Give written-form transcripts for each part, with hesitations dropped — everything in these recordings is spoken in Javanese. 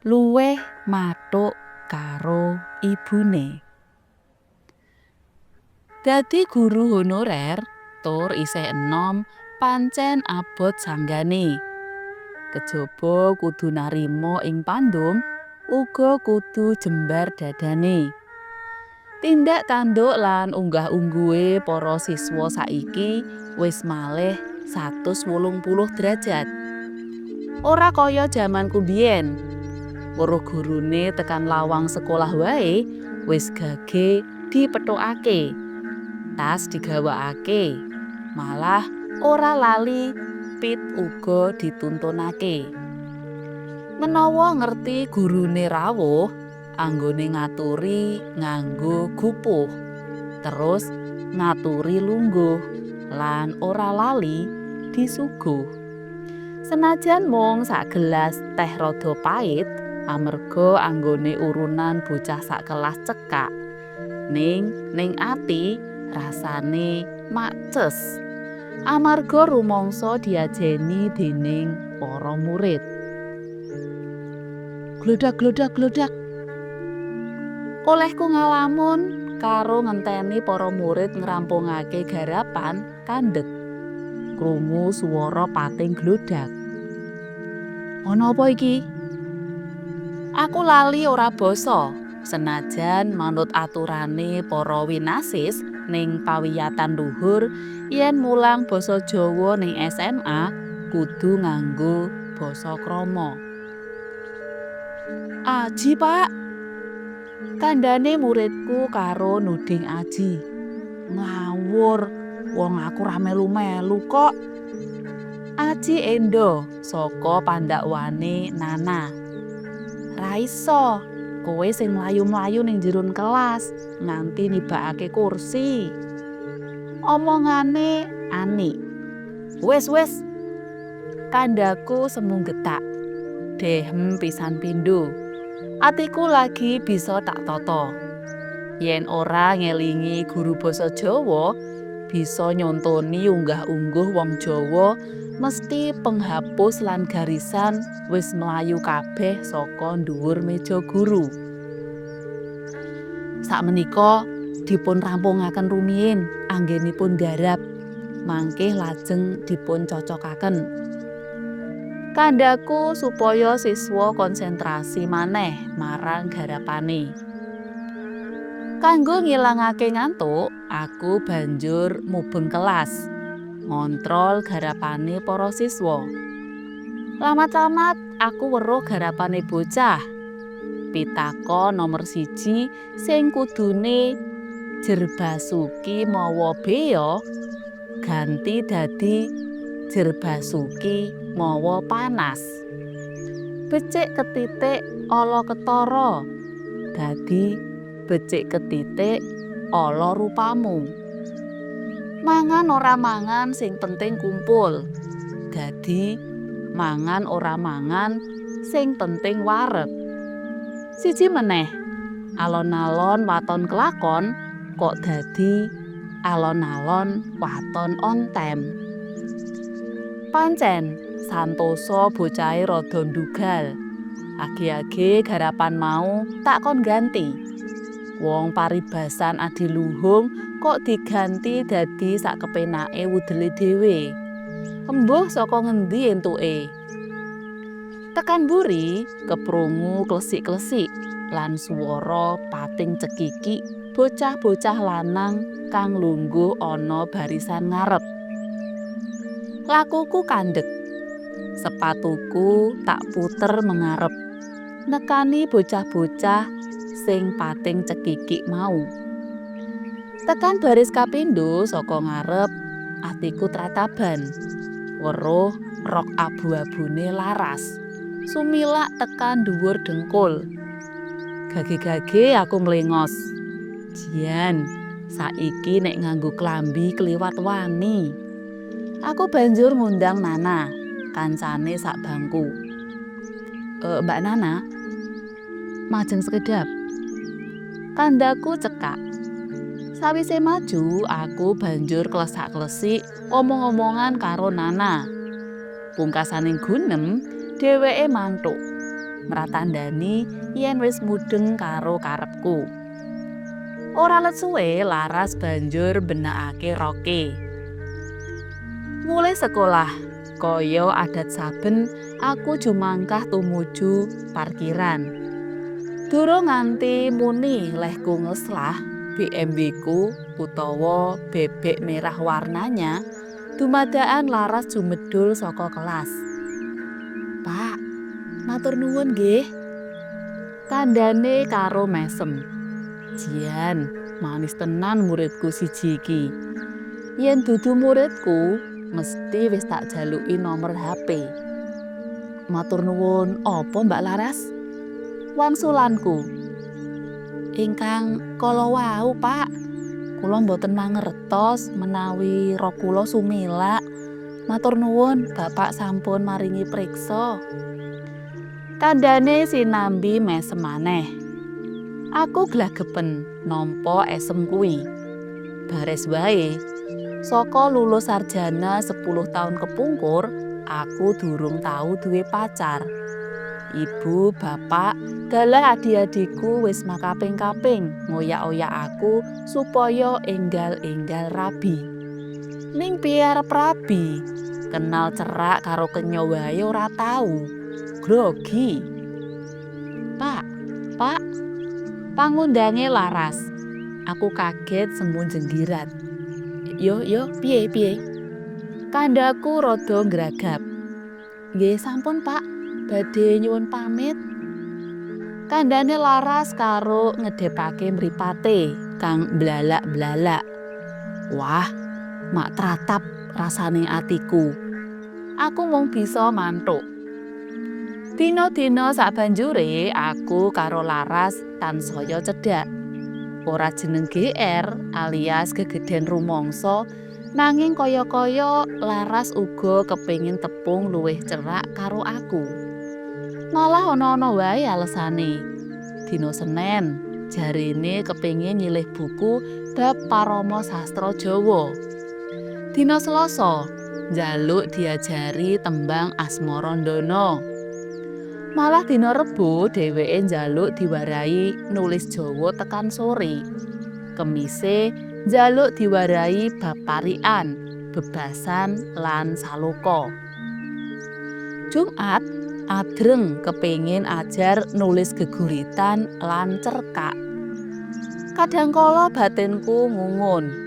Luwih mathuk karo ibune. Dadi guru honorer tur isih enom pancen abot sanggane. Kejaba kudu narima ing pandum, uga kudu jembar dadane. Tindak tanduk lan unggah-ungguhe para siswa saiki wis malih 180 derajat. Ora kaya jamanku biyen. Weruh gurune tekan lawang sekolah wae wis gage dipethukake. Tas digawakake. Malah ora lali pit uga dituntunake. Menawa ngerti gurune rawuh, anggone ngaturi nganggo gupuh. Terus ngaturi lungguh lan ora lali disuguh. Senajan mung sak gelas teh rada pait amarga anggone urunan bocah sak kelas cekak, ning ning ati rasane makces. Amarga rumangsa diajeni dening para murid. Glodak glodak glodak. Olehku ngalamun karo ngenteni para murid ngrampungake garapan kandhek. Krungu swara pating glodak. Ana apa iki? Aku lali ora basa, senajan manut aturane para winasis ning pawiyatan luhur yen mulang basa Jawa ning SMA kudu nganggo basa krama. Aji, Pak. Kandhane muridku karo nuding Aji. Ngawur, wong aku ora melu-melu kok. Aji endo saka pandakwane Nana. Ra iso, kowe sing mlayu-mlayu ning jeron kelas nganti nibakake kursi. Omongane Ani. Wis wis. Kandhaku semu getak. Dehem pisan pindho. Atiku lagi bisa tak tata. Yen ora ngelingi guru basa Jawa, bisa nyontoni unggah-ungguh wong Jawa, mesti penghapus lan garisan wis mlayu kabeh saka dhuwur meja guru. Sakmenika dipun rampungaken rumiyin anggenipun nggarap, mangke lajeng dipun cocokaken. Kandhaku supaya siswa konsentrasi maneh marang garapane. Kanggo ngilangake ngantuk, aku banjur mubeng kelas, ngontrol garapane para siswa. Lamat-lamat aku weruh garapane bocah. Pitako nomer 1 sing kudune Jerbasuki mawa bea ganti dadi Jerbasuki mawa panas. Becik ketitik ala ketara dadi becik ketitik ala rupamu. Mangan ora mangan sing penting kumpul. Dadi mangan ora mangan sing penting wareg. Siji meneh, alon-alon waton kelakon kok dadi alon-alon waton ontem. Pancen Santoso bocahe rada ndugal. Age-age garapan mau tak kon ganti. Wong paribasan adiluhung kok diganti dadi sak kepenake wudele dhewe. Embuh saka ngendi entuke. Tekan mburi keprungu klesik-klesik lan swara pating cekikik bocah-bocah lanang kang lungguh ana barisan ngarep. Lakuku kandhek. Sepatuku tak puter mengarep. Nekani bocah-bocah sing pating cekikik mau. Tekan baris kapindho saka ngarep, atiku trataban. Weruh rok abu-abune Laras. Sumilak tekan dhuwur dengkul. Gage-gage aku mlengos. Jian, saiki nek nganggo klambi kliwat wani. Aku banjur ngundang Nana, kancane sak bangku. E, Mbak Nana, majeng sekedhap. Kandhaku cekak. Sawise maju, aku banjur klesak-klesik omong-omongan karo Nana. Pungkasaning gunem, dheweke mantuk. Mratandani yen wis mudheng karo karepku. Ora let suwe Laras banjur benakake roke. Mulih sekolah, kaya adat saben aku jumangkah tumuju parkiran. Durung nganti muni lehku ngeslah, BMW ku utawa bebek merah warnanya dumadakan Laras jumedhul saka kelas. "Pak, matur nuwun nggih." Kandhane karo mesem. Jian, manis tenan muridku siji iki. Yen dudu muridku, mesti wis tak jaluki nomor HP. "Matur nuwun apa, Mbak Laras?" wangsulanku. "Ingkang kala wau, Pak. Kula mboten mangertos menawi rok kula sumilak. Matur nuwun Bapak sampun maringi priksa." Kandhane sinambi mesem maneh. Aku glagepen nampa esem kuwi. Bares wae, saka lulus sarjana 10 taun kepungkur, aku durung tau duwe pacar. Ibu, bapak, dalah adi-adiku wis makaping-kaping ngoyak-oyak aku supaya enggal-enggal rabi. Ning piye arep rabi? Kenal cerak karo kenya wae ora tau. Grogi. "Pak, Pak," pangundange Laras. Aku kaget semu jenggirat. "Yo, yo, piye, piye?" Kandhaku rada ngragap. "Nggih sampun, Pak, badhe nyuwun pamit." Kandhane Laras karo ngedepake mripate kang blalak-blalak. Wah, mak tratap rasane atiku. Aku mung bisa manthuk. Dina-dina sabanjure aku karo Laras tansaya cedhak. Ora jeneng GR alias gegeden rumangsa, nanging kaya-kaya Laras uga kepengin tepung luwih cerak karo aku. Malah ana-ana wae alesane. Dina Senen, jarene kepengin nyilih buku bab parama sastra Jawa. Dina Selasa, njaluk diajari tembang Asmarandana. Malah dina Rebo dheweke njaluk diwarahi nulis Jawa tekan sore. Kemise njaluk diwarahi bab parikan, bebasan lan saloka. Jumat adreng kepengin ajar nulis geguritan lan cerkak. Kadangkala batinku ngungun.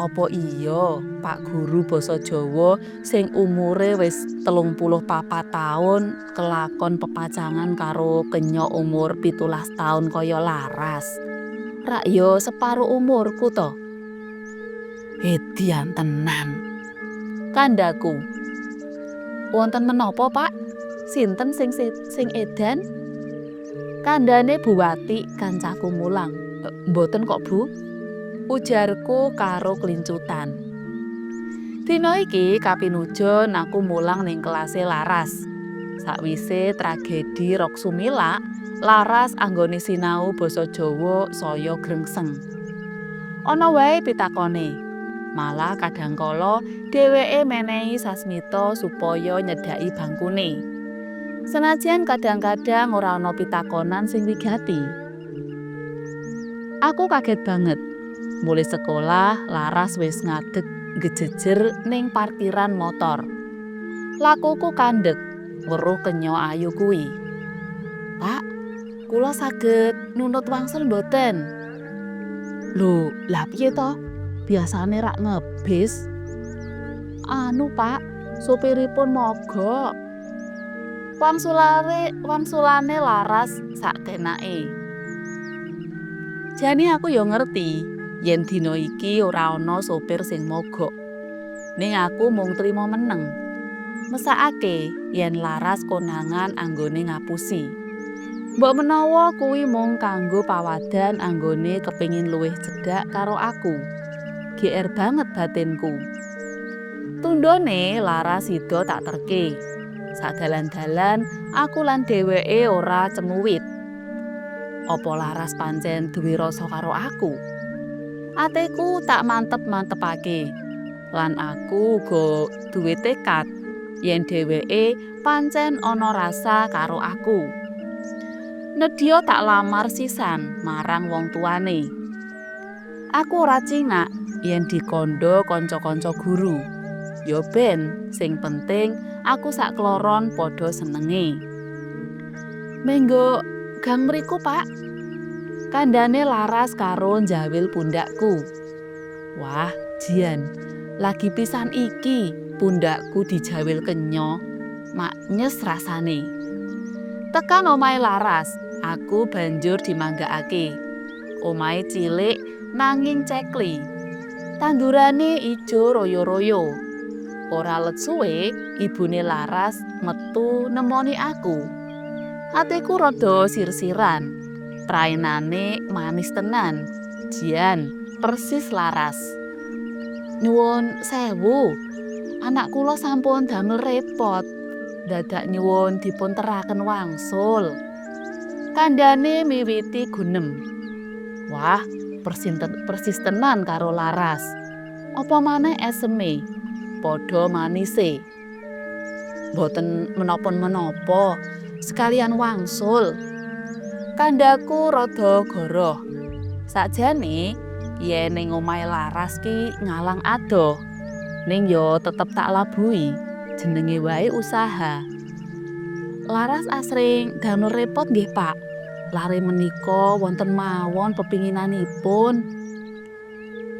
Apa iya Pak Guru basa Jawa sing umure wis 34 taun kelakon pepacangan karo kenya umur 17 taun kaya Laras? Rak ya separo umurku to. Edian tenan. Kandhaku. "Wonten menapa, Pak? Sinten sing sing edan?" Kandhane Bu Wati, kancaku mulang. "Mboten kok, Bu," ujarku karo klincutan. Dina iki kapinujon aku mulang ning kelase Laras. Sakwise tragedi rok sumilak, Laras anggone sinau basa Jawa saya grengseng. Ana wae pitakone. Malah kadangkala dheweke menehi sasmita supaya nyedhaki bangkune. Senajan kadang-kadang ora ana pitakonan sing wigati. Aku kaget banget. Mulih sekolah, Laras wis ngadeg gejejer ning parkiran motor. Lakuku kandhek weruh kenya ayu kuwi. "Pak, kula saged nunut wangsul mboten?" "Lho, lah piye to? Biasane rak ngebis." "Anu, Pak, sopiripun mogok." Wangsulane Laras sakenake. Jane aku ya ngerti yen dina iki ora ana sopir sing mogok. Ning aku mung trima meneng. Mesakake yen Laras konangan anggone ngapusi. Mbok menawa kuwi mung kanggo pawadan anggone kepingin luwih cedhak karo aku. GR banget batinku. Tundhone Laras sida tak terke. Sadalan-dalan aku lan dheweke ora cemuwit. Apa Laras pancen duwe rasa karo aku? Atiku tak mantep-mantepake. Lan aku uga duwe tekad yen dheweke pancen ana rasa karo aku. Nedya tak lamar sisan marang wong tuane. Aku ora cingak yen dikandha kanca-kanca guru. Ya ben, sing penting aku sak kloron padha senenge. Menggo gang mriku, Pak. Kandhane Laras karo njawil pundakku. Wah, jian, lagi pisan iki pundakku dijawil kenya. Maknyes rasane. Tekan omahe Laras, aku banjur dimanggakake. Omahe cilik nanging cekli. Tandurane ijo royo-royo. Ora let suwe, ibune Laras metu nemoni aku. Atiku rada sir-siran. Praenane manis tenan. Jian, persis Laras. Nyuwun sewu. Anak kula sampun damel repot. Dadak nyuwun dipun teraken wangsul. Kandhane miwiti gunem. Wah, persis tenan karo Laras. Apa maneh eseme? Padha manise. Mboten menapa-menapa, sekalian wangsul. Kandhaku rada goroh. Sakjane yen ning omahe Laras ki ngalang adoh. Ning yo tetep tak labuhi, jenenge wae usaha. Laras asring damel repot nggih, Pak. Lare menika wonten mawon pepinginanipun.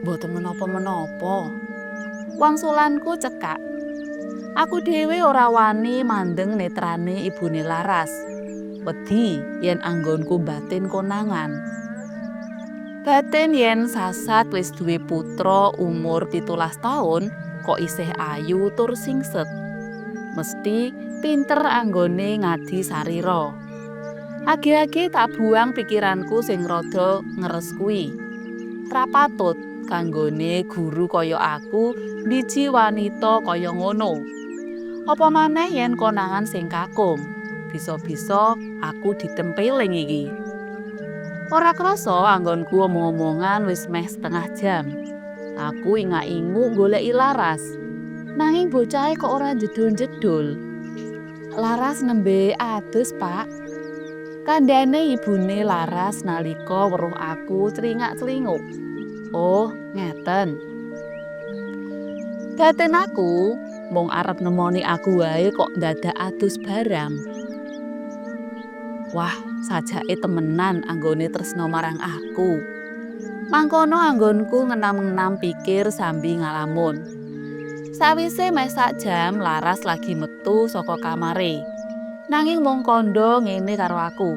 Mboten menapa-menapa. Wangsulanku cekak. Aku dhewe ora wani mandeng netrane ibune Laras. Wedi yen anggonku batin konangan. Batin yen sasat wis duwe putra umur 17 taun kok isih ayu tur singset. Mesti pinter anggone ngadi sarira. Age-age tak buang pikiranku sing rada ngeres kuwi. Ra patut kanggone guru kaya aku mbiji wanita kaya ngono. Apa maneh yen konangan sing kakung. Bisa-bisa aku ditempeling iki. Ora krasa anggonku omong-omongan wis meh setengah jam. Aku ingak-inguk goleki Laras. Nanging bocahe kok ora jedul-jedul. Laras nembe adus, Pak. Kandhane ibune Laras nalika weruh aku clingak-clinguk. Oh, ngeten. Batin aku mung arep nemoni aku wae kok ndadak adus barang. Wah, sajake temenan anggone tresna marang aku. Mangkono anggonku ngenam-ngenam pikir sambi ngalamun. Sawise meh sak jam Laras lagi metu saka kamare. Nanging mung kandha ngene karo aku.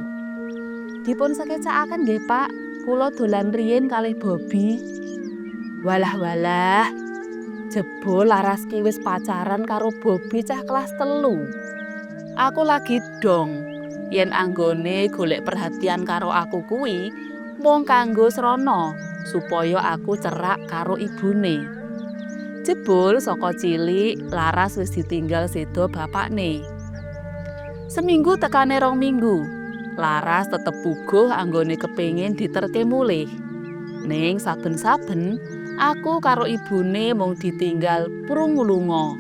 Dipun sekecakaken nggih, Pak, kula dolan riyin kalih Bobby. Walah walah. Jebul Laras ki wis pacaran karo Bobby cah kelas 3. Aku lagi dong yen anggone golek perhatian karo aku kuwi mung kanggo srana supaya aku cerak karo ibune. Jebul saka cilik Laras wis ditinggal seda bapakne. Seminggu tekane 2 minggu, Laras tetep puguh anggone kepingin diterke mulih. Ning saben-saben aku karo ibune mung ditinggal prungu lunga.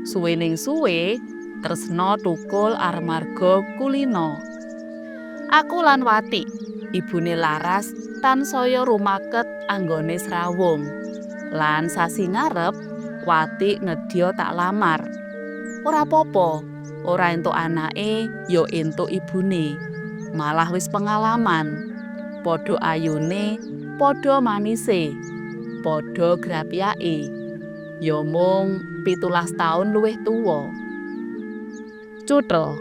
Suwe ning suwe, tresna tukul amarga kulina. Aku lan Wati, ibune Laras, tansaya rumaket anggone srawung. Lan sasi ngarep, Wati nedya tak lamar. Ora apa-apa, ora entuk anake ya entuk ibune. Malah wis pengalaman. Padha ayune, padha manise, padha grapyake. Ya mung 17 taun luwih tuwa. Cuthel.